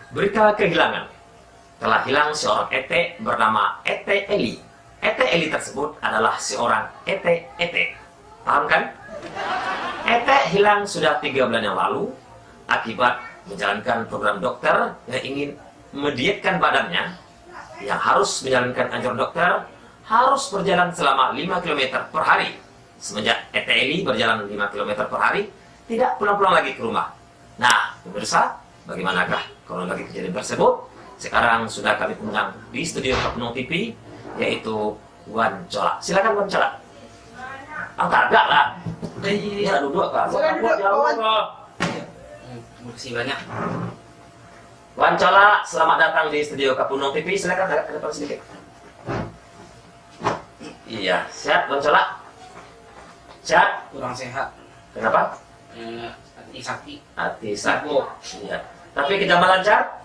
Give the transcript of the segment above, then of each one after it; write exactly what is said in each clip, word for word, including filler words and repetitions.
Berita kehilangan. Telah hilang seorang etek bernama Etek Eli. Etek Eli tersebut adalah seorang etek-etek. Paham kan? Etek hilang sudah tiga bulan yang lalu akibat menjalankan program dokter yang ingin mendietkan badannya, yang harus menjalankan anjuran dokter, harus berjalan selama lima kilometer per hari. Semenjak Etek Eli berjalan lima kilometer per hari, tidak pulang-pulang lagi ke rumah. Nah, pemirsa, bagaimanakah kronologi kejadian tersebut? Sekarang sudah kami undang di studio Kapunong T V, yaitu Wan Colak. Silakan, Wan Colak. Angkat agak lah. Iya, duduk, Kak. Silakan duduk, Wan. Hmm, makasih banyak. Wan Colak, selamat datang di studio Kapunong T V. Silakan agak ke depan sedikit. Iya, sehat, Wan Colak? Sehat? Kurang sehat. Kenapa? Eh, hati sakit. Hati sakit. Sibuk. Iya. Tapi kerja lancar?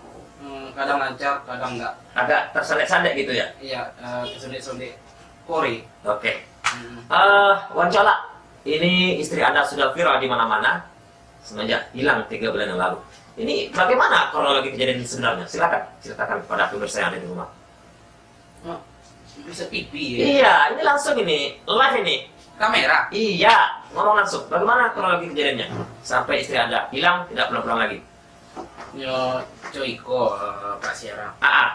Hmm, kadang lancar, kadang enggak. Agak tersondek-sondek gitu ya? Iya, eh, tersondek-sondek. Kore. Oke. Hmm. Eh, Wan Colak, ini istri Anda sudah viral di mana-mana semenjak hilang tiga bulan yang lalu. Ini bagaimana kronologi kejadian sebenarnya? Silakan ceritakan kepada pemirsa yang ada di rumah. Oh, bisa T V ya? Iya, ini langsung ini, live ini. Kamera? Iya, ngomong langsung. Bagaimana kronologi kejadiannya? Sampai istri Anda hilang, tidak pulang-pulang lagi. Nyo coiko, eh, Pak Siara. Ah, ah.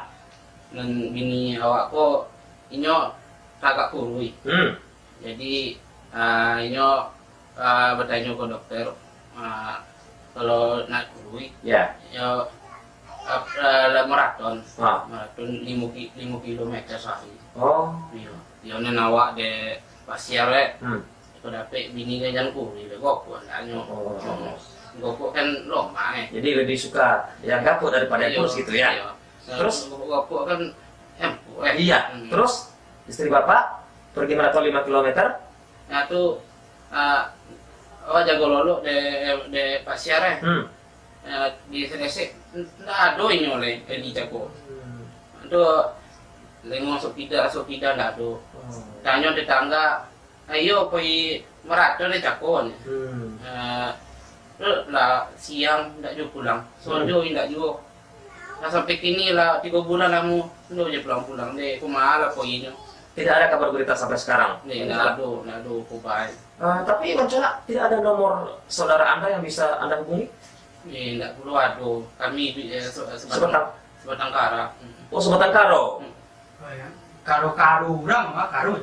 Nan bini awak ko, inyo tagak kurui. Hmm. Jadi, ah, inyo, ah, batanyo ka dokter, ah, kalau nak kurui, Ya. yo, ah, ah, lah maraton. Ah. Maraton limo ki-, limo kilometer sahari. Oh. Iyo. Iyo, nan awak dek Pak Siara, eh. Hmm. Kok dapek bini kan jan kurui, dek gopok andaknyo. Oh. Gopok kan lomak, eh. Jadi lebih suka yang gapuk daripada yang Iyo, kurus gitu ya? Iyo. Terus? Gopok-gopok kan empuk, eh. Iya. Hmm. Terus? Istri Bapak pergi maraton lima kilometer? Nah, tu, ah, awak jago lolok dek, dek Pak Siara, eh. Hmm. Ah, di Sresek, ndak ado inyo lai, Eli jago. Hmm. Tu, lengong sopida, sopida ndak ado. Oh. Tanyo tetangga, "Ayo pai maraton dek cako," ni. Hmm. Ah, tu lah siang ndak juo pulang, sonjo Hmm. indak juo. Lah sampai kini lah tigo bulan lamo, ndak juo pulang-pulang deh, kumaha lah poinyo. Tidak ada kabar berita sampai sekarang? Ndak, ndak ado, ndak ado kabar. Ah, tapi Wan Colak, tidak ada nomor saudara Anda yang bisa Anda hubungi? Eh, ndak pulo ado. Kami, eh, se-, sebatang, Sebatang? Sebatang kara. Hmm. Oh, sebatang karo? Hmm. Oh, ya. Karo-karo urang, ah, karo.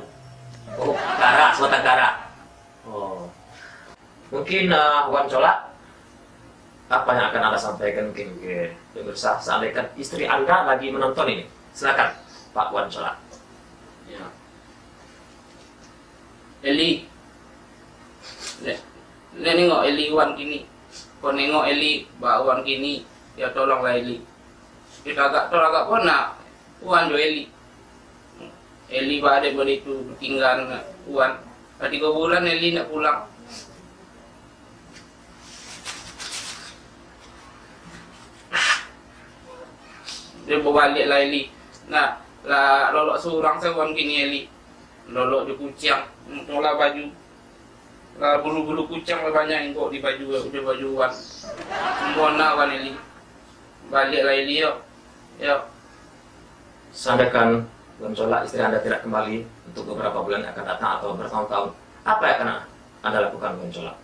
Oh, kara, sebatang kara. Oh. Mungkin, eh, Wan Colak, apa yang akan Anda sampaikan mungkin ke pemirsa, seandainya istri Anda lagi menonton ini? Silakan, Pak Wan Colak. Ya. Eli. Dek, dek nengok Eli Wan kini. Ko nengok Eli, baa Wan kini, yo tolonglah Eli. Kito agak tolong agak pona, Wan jo Eli. Eli baa dek baitu, tingga Wan. Lah tigo bulan Eli ndak pulang. Dio babaliak lah Eli. Nah, lah lolok surang se Wan kini Eli. Lolok jo kuciang, mutolah baju. Lah bulu-bulu kuciang lah banyak inggok di baju, di baju Wan. Bona Wan Eli. Baliak lah Eli yo. Yo. Seandaikan Wan Colak istri Anda tidak kembali untuk beberapa bulan yang akan datang atau bertahun-tahun, apa yang akan Anda lakukan, Wan Colak?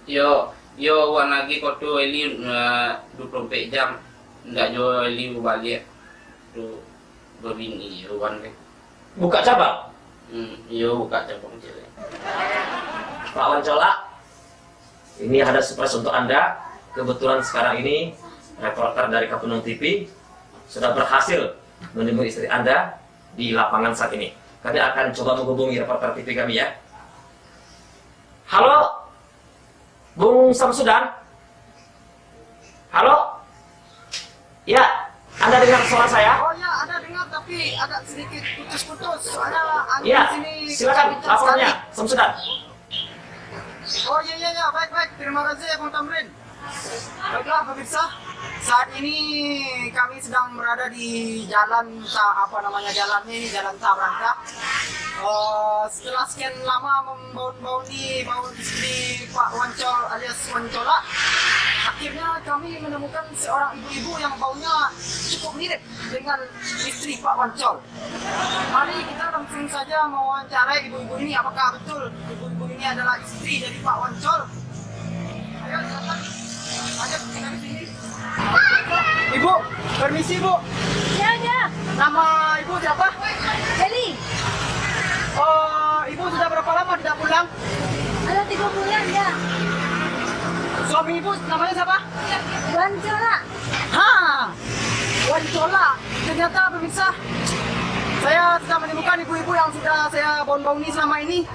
Yo, yo Wan lagi ko tu Eli, eh, dua puluh empat jam. Ndak jo Eli baliak. Tu babini yo Wan kan. Buka cabang? Hmm, iyo, buka cabang ciek. Pak Wan Colak, ini ada surprise untuk Anda. Kebetulan sekarang ini reporter dari Kapunong T V sudah berhasil menemui istri Anda di lapangan saat ini. Kami akan coba menghubungi reporter T V kami ya. Halo, Bung Samsudan? Halo? Ya, Anda dengar suara saya? Oh ya, ada dengar tapi agak sedikit putus-putus. Soalnya angin Ya, sini silakan kencang laporannya, sekali. Samsudan. Oh ya, ya, ya, baik, baik. Terima kasih, Bung Tamrin. Baiklah, pemirsa. Saat ini kami sedang berada di jalan, ta-, apa namanya jalan ini, Jalan Tabranta. Eh, setelah sekian lama membaun-bauni, baun di Pak Wancol alias Wancola, Akhirnya kami menemukan seorang ibu-ibu yang baunya cukup mirip dengan istri Pak Wancol. Mari kita langsung saja mewawancarai ibu-ibu ini, apakah betul ibu-ibu ini adalah istri dari Pak Wancol. Ayo, silakan. Ayo, kita di sini. Ibu, permisi, Bu. Ya, ya. Nama Ibu siapa? Eli. Oh, Ibu sudah berapa lama tidak pulang? Ada tiga bulan, ya. Suami Ibu namanya siapa? Wancola. Ha, Wancola. Ternyata, pemirsa, saya sudah menemukan ibu-ibu yang sudah saya baun-bauni selama ini.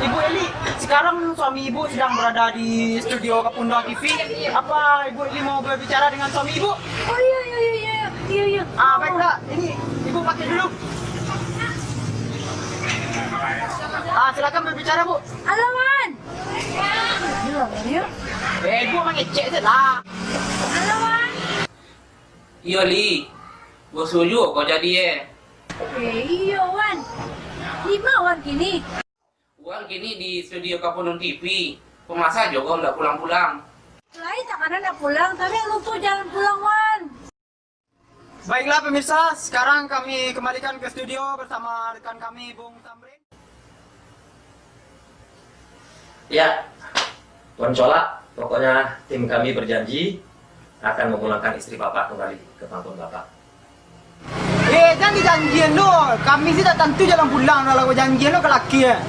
Ibu Eli, sekarang suami Ibu sedang berada di studio Kapundong T V. Apa Ibu Eli mau berbicara dengan suami Ibu? Oh, iya, iya, iya, iya, iya, iya. Ah, baiklah, ini Ibu pakai dulu. Ah, silakan berbicara, Bu. Halo, Wan. Iya, iya. Eh, Ibu mangecek se lah. Halo, Wan. Iyo, Li. Bosu juo kau jadi, eh. Eh, iyo, Wan. Di ma Wan kini? Wan kini di studio Kapundong T V. Kok masa jo kau ndak pulang-pulang? Lai takana ndak pulang, tapi lupo jalan pulang, Wan. Baiklah, pemirsa, sekarang kami kembalikan ke studio bersama rekan kami, Bung Tamrin. Ya, Wancola, pokoknya tim kami berjanji akan memulangkan istri Bapak kembali ke pangkuan Bapak. Eh, jan dijanjian doh. Kami sih tak tantu jalan pulang, kalau kau janjian doh ka laki, eh.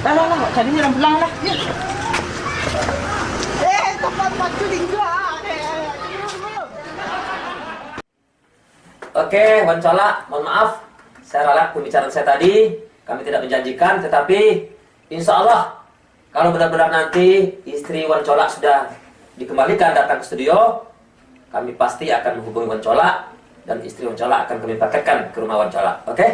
Lah, lah, lah, kau cari jalan pulang lah. Eh, tempat batu tinggal, eh. Oke, Wancola, mohon maaf, saya ralat pembicaraan saya tadi, kami tidak menjanjikan, tetapi insya Allah, kalau benar-benar nanti istri Wancola sudah dikembalikan datang ke studio, kami pasti akan menghubungi Wancola, dan istri Wancola akan kami paketkan ke rumah Wancola, oke?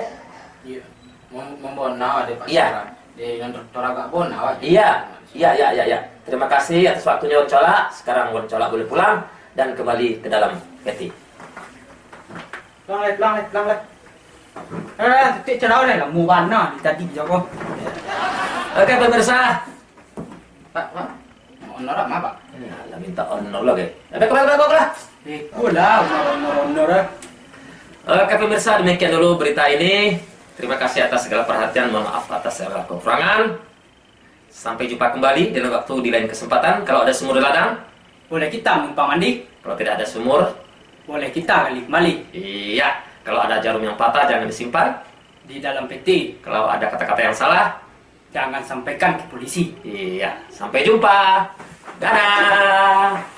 Iya. Mem-, membawa nawa deh, Pak. Iya. Sekarang. Di yang ter-, teragak bona, Pak. Iya. Iya, iya, iya, iya. Terima kasih atas waktunya, Wancola. Sekarang Wancola boleh pulang dan kembali ke dalam peti. Pulang, leh, pulang, leh, pulang, leh. Eh, titik cerau, leh, lamo bana di tadi, jago. Oke, pemirsa. Pak, Pak. Honor mah, Pak? Nah, lah minta honor lagi. Tapi kembali, kembali, kembali. Iko lah, honor, honor, honor, eh. Oke, pemirsa, demikian dulu berita ini. Terima kasih atas segala perhatian, mohon maaf atas segala kekurangan. Sampai jumpa kembali di lain waktu, di lain kesempatan. Kalau ada sumur di ladang, boleh kita numpang mandi. Kalau tidak ada sumur, boleh kita gali kembali. Iya, kalau ada jarum yang patah, jangan disimpan di dalam peti. Kalau ada kata-kata yang salah, jangan sampaikan ke polisi. Iya, sampai jumpa. Dadah.